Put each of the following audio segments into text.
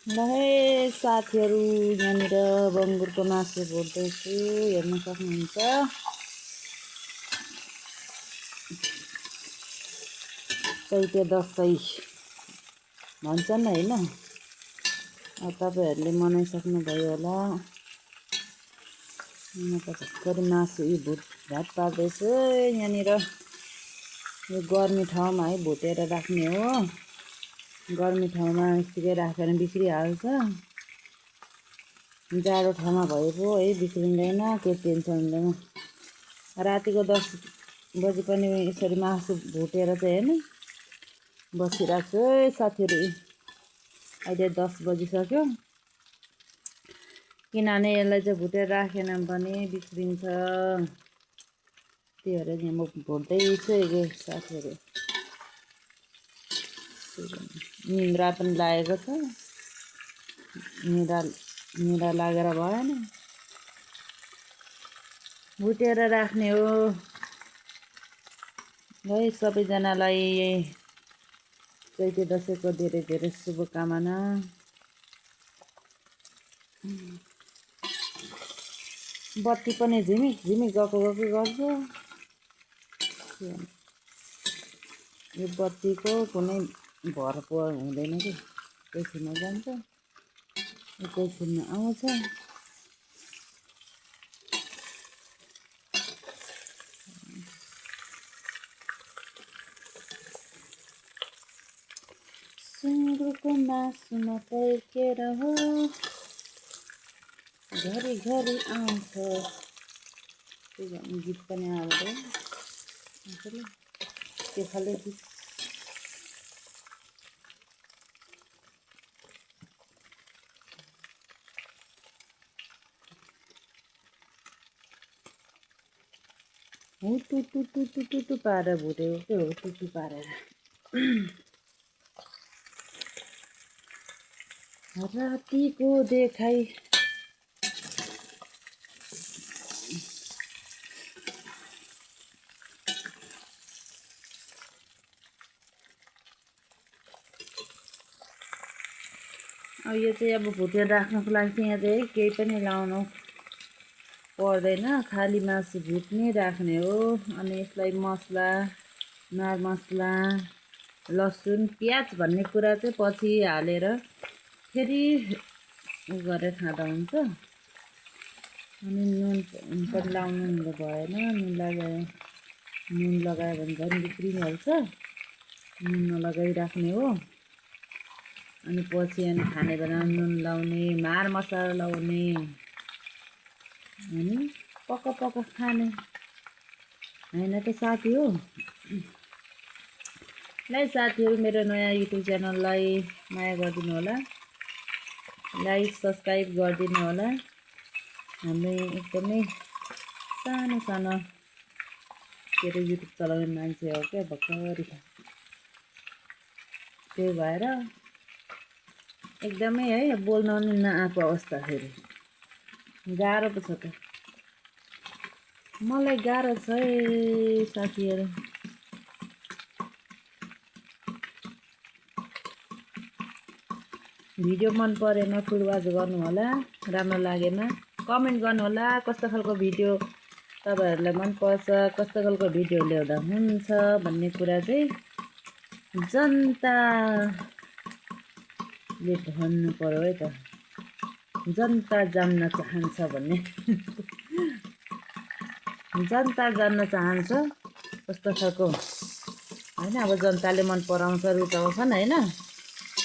ल है साथीहरू, यहाँनिर बङ्गुरको मासु भोट्दैछु, हेर्न सक्नुहुन्छ। चैते दसैँ भन्छन् होइन, तपाईँहरूले मनाइसक्नुभयो होला। म त भर्खरै मासु भात पार्दैछु यहाँनिर। यो गर्मी ठाउँमा है भुटेर राख्ने हो। गर्मी ठाउँमा यतिकै राखेर बिग्रिहाल्छ। जाडो ठाउँमा भए पो है बिग्रिँदैन, केही टेन्सन हुँदैन। रातिको 10 बजी पनि यसरी मासु भुटेर चाहिँ हेर्नु बसिरहेको छु है साथीहरू। अहिले 10 बजिसक्यो, किनभने यसलाई चाहिँ भुटेर राखेन भने बिग्रिन्छ। त्यही भएर यहाँ म भुट्दैछु साथीहरू। निन्द्रा पनि लागेको छ, निद्रा लागेर भएन, भुटेर राख्ने हो। है सबैजनालाई चैते दसैँको धेरै धेरै शुभकामना। बत्ती पनि झिमिक झिमिक गएको गर्छ। यो बत्तीको कुनै भर हुँदैन कि, एकैछिनमा जान्छ एकैछिनमा आउँछ। सुँगुरको मासुमा फर्केर हो घरि घरि आउँछ। त्यो गीत पनि आउँदैन त्यो खाले गीत। टुटु पारेर भुटेको के हो, टुटु पारेर। रातिको देखाइ यो चाहिँ अब भुटेर राख्नको लागि चाहिँ यहाँ चाहिँ केही पनि लाउनु पर्दैन, खाली मासु भुट्ने राख्ने हो। अनि यसलाई मसला, मरमसला, लसुन, प्याज भन्ने कुरा चाहिँ पछि हालेर फेरि गरेर खाँदा हुन्छ। अनि नुन पनि लाउनु भएन, नुन लगायो भने झन् बिग्रिहाल्छ। नुन नलगाइराख्ने हो। अनि पछि अनि खाने बेलामा नुन लाउने, मरमसला लाउने, अनि पक्का खाने होइन त साथी हो। ल साथीहरू, मेरो नयाँ युट्युब च्यानललाई माया गरिदिनु होला, लाइक सब्सक्राइब गरिदिनु होला। हामी एकदमै सानो सानो के अरे युट्युब चलाउने मान्छे हो क्या भर्खरै। त्यही भएर एकदमै है बोल्न पनि नआएको अवस्था। फेरि गाह्रो पो छ त, मलाई गाह्रो छ है साथीहरू। भिडियो मन परेन फुलवाच गर्नु होला, राम्रो लागेन कमेन्ट गर्नु होला। कस्तो खालको भिडियो तपाईँहरूलाई मनपर्छ, कस्तो खालको भिडियो ल्याउँदा हुन्छ भन्ने कुरा चाहिँ जनताले भन्नु पर्यो है त। जनता जान्न चाहन्छ भन्ने जनता जान्न चाहन्छ कस्तो खालको होइन। अब जनताले मन पराउँछ, रुचाउँछन् होइन,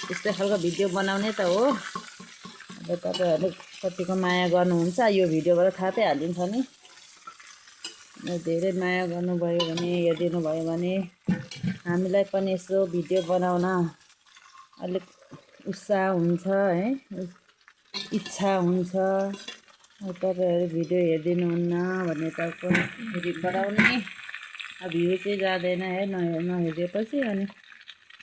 त्यस्तै खालको भिडियो बनाउने त हो। अब तपाईँहरूले कतिको माया गर्नुहुन्छ यो भिडियोबाट थाहा पाइहालिन्छ नि। धेरै माया गर्नुभयो भने, हेरिदिनु भयो भने हामीलाई पनि यसो भिडियो बनाउन अलिक उत्साह हुन्छ है, इच्छा हुन्छ। तपाईँहरू भिडियो हेरिदिनुहुन्न भने त फेरि बनाउने भ्यू चाहिँ जाँदैन है, नहेरेपछि अनि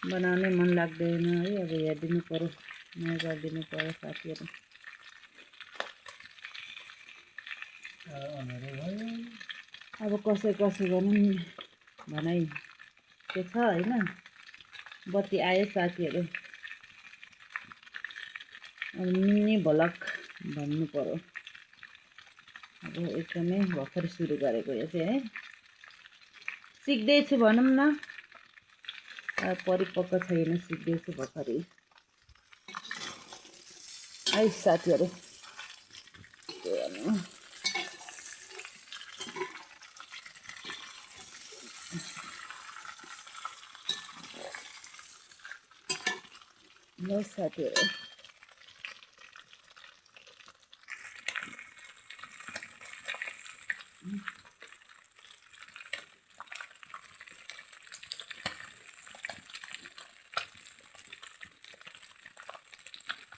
बनाउनै मन लाग्दैन है। अब हेरिदिनु पर्यो, माया गरिदिनु पर्यो साथीहरू। अब कसैको पनि भनाइ त्यो छ होइन। बत्ती आयो साथीहरू। मिनी भ्लग भन्नु पर्यो। अब एकदमै भर्खर सुरु गरेको यो चाहिँ है, सिक्दैछु भनौँ न, परिपक्व छैन, सिक्दैछु भर्खरै। है साथीहरू, ल साथीहरू,